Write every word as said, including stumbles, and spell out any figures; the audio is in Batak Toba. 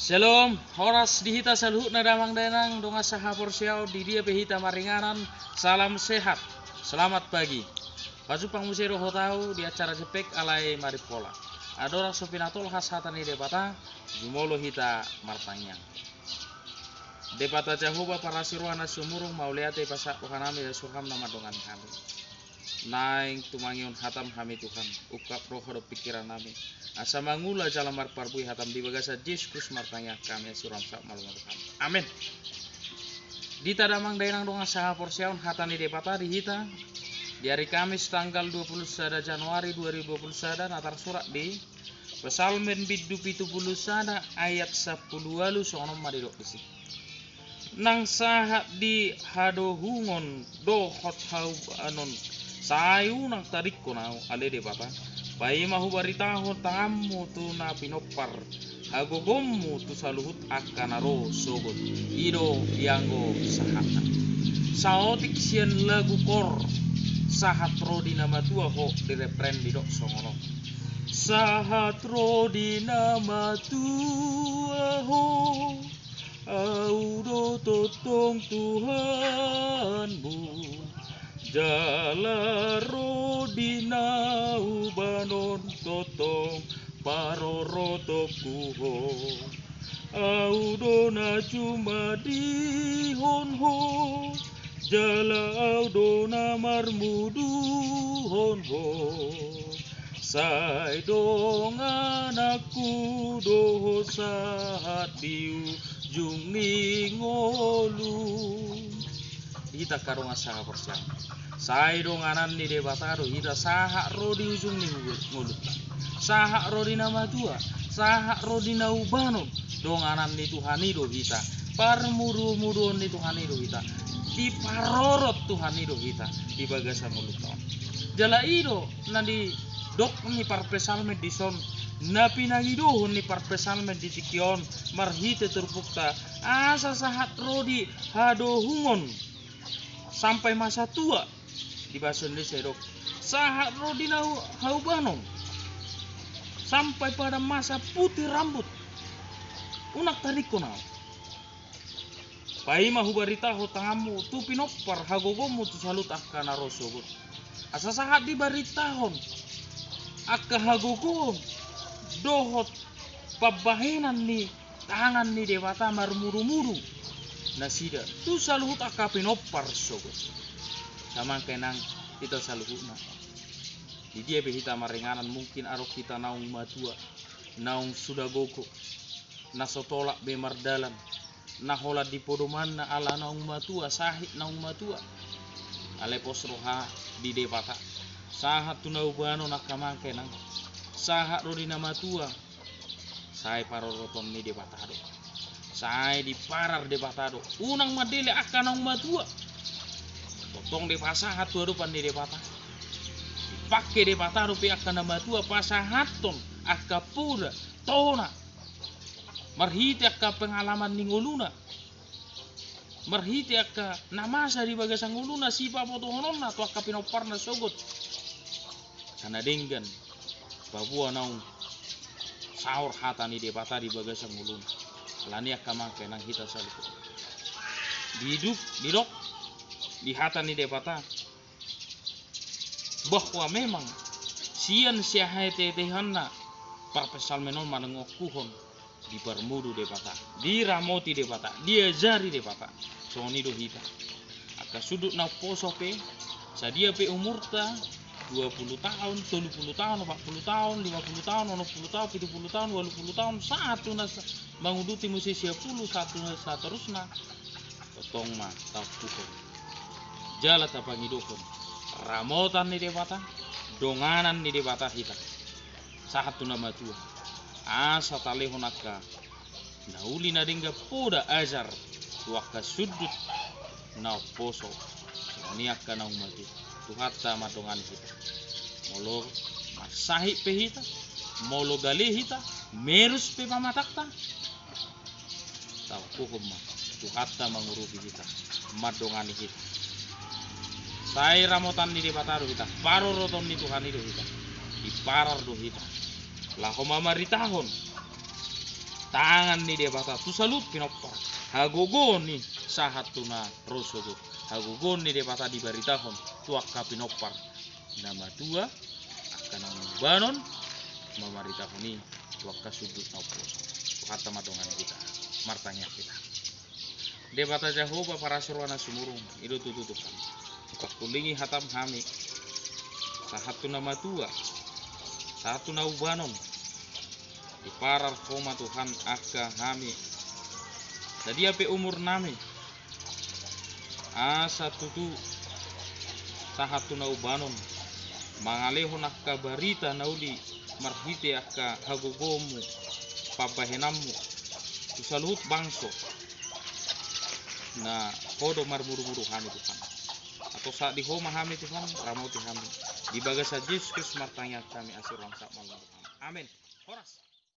Shalom, horas di hita saluhutna damang dainang dongan sahaporseaon di dia pe hita maringanan, salam sehat, selamat pagi. Pajumpang muse do hita di acara Jempek alai Marimpola. Andorang so pinatolhas hata ni Debata, jumolo hita martangiang. Debata Jahowa parasi roha na sumurung, mauliate pasahat rohanami di surgam na mandongani hami. Naeng tumangihon hatam hami Tuhan, ungkap roha dohot pingkirannami, asa mangula jala marparbue hatam. Di bagasan Jesus Kristus martangiang hami, asi roham sahat ma jolo tu hami. Amen. Di hita damang dainang dongan sahaporseaon, hata ni Debata di hita di ari Kamis tanggal dua puluh sada Januari dua ribu dua puluh sada, na tarsurat di Psalmen bindu pitu pulu sada ayat sampulu ualu, songon on ma didok disi. Nang sahat di hadohungon dohot haubanon, sai unang tadingkon ahu, ale Debata. Paima hubaritahon tanganmu tu na pinompar, hagogoonmu tu saluhut angka na ro sogot. I do ianggo sahatna. Saotik sian lagu kor, Sahat ro di na matua, ho, di refren didok songon on. Sahat ro di na matua ho, ahu do tongtong Tuhanmu. Jala ro di na ubanon tongtong parorotonku ho. Ahu do na jumadihon ho, jala ahu do na marmuduhon ho. Sai dongananku do ho sahat di ujung ni ngolu. Di hita angka dongan sahaporseaon, sai donganan ni Debata do hita sahat ro di ujung ni ngolunta. Sahat ro di na matua, sahat ro di na ubanon, donganan ni Tuhan i do hita. Parmudumuduon ni Tuhan i do hita. Diparorot Tuhan i do hita di bagasan ngolunta on. Jala i do na nidok ni parpsalmen dison, na pinangidohon ni parpsalmen di tingki on marhite turpukta, asa sahat ro di hadohungon sampai masa tua. Di bahasa Indonesia didok, sahat ro di na hau-, haubanon sampai pada masa putih rambut. Unang tadingkon ahu. Paima hubaritahon tanganmu tu pinompar, hagogoonmu tu saluhut angka na ro sogot. Asa sahat dibaritahon angka hagogoon dohot pambahenan ni tangan ni Debata marmudumudu nasida tu saluhut angka pinompar sogot. Samangke nang hita saluhutna, di dia pe hita maringanan, mungkin adong hita naung matua, naung suda gogo, na so tolap be mardalan, na holan di podomanna ala naung matua, sahit naung matua. Alai pos roha di Debata. Sahat tu na ubanon angka mangke nang. Sahat ro di na matua. Sai paroroton ni Debata do. Sai diparar Debata do. Unang mandele angka naung matua. Tongtong dipasahat tu adopan ni Debata. Dipangke Debata dope angka na matua pasahathon angka poda, tona. Marhite angka pengalaman ni ngoluna. Marhite angka na masa di bagasan ngoluna, sipabotohononna tu angka pinomparna sogot. Angka na denggan paboa naung saor hata ni Debata di bagasan ngoluna. Alani i angka mangke nang hita saluhut. Didok, didok di hata ni Debata bahwa memang sian sihaeteheteanna parpsalmen on manang ongkuhon diparmudu Debata, diramoti Debata, diajari Debata. Songon i do hita. Angka sundut na umposo pe, sadia pe umurta, dua pulu taon, tolu pulu taon, opat pulu taon, lima pulu taon, onom pulu taon, pitu pulu taon, ualu pulu taon, sahat tu na sa-, manguduti muse sia pulu, sahat tu na saterusna. Tongtong ma taongkuhon jala tapangidohon ramotan ni Debata, donganan ni Debata hita sahat tu na matua. Asa talehon angka na uli na denggan poda, ajar tu angka sundut na umposo, songon i angka naung matua. Tuhanta mandongani hita. Molo marsahit pe hita, molo gale hita, merus pe pamatangta, taongkuhon ma, Tuhanta mangurupi hita, mandongani hita. Sai ramotan ni Debata do hita, paroroton ni Tuhan i do hita, diparar do hita. Laho mamaritahon tangan ni Debata tu saluhut pinompar. Hagogoon i sahat tu na ro sogot. Hagogoon ni Debata dibaritahon tu angka pinompar na matua, angka na umbanon, mamaritahon i tu angka sundut na umposo. Tuhanta ma dongan hita. Martangiang hita. Debata Jahowa, parasi roha na sumurung, i do tutu Tuhan. Pangkulingi hatam hami, sahat tu na matua, sahat tu na umbanon. Diparar Ho ma Tuhan angka hami, sadia pe umur nami, asa tutu sahat tu na umbanon, mangalehon angka barita na uli marhite angka hagogoonmu, pambahenanmu, tu saluhut bangso, na Ho do marmurumuru hami Tuhan. Ato sahat di Ho ma hami Tuhan, ramoti hami. Di bagasan Jesus Kristus martangiang hami, asi roham sahat ma Tuhan. Amen. Horas.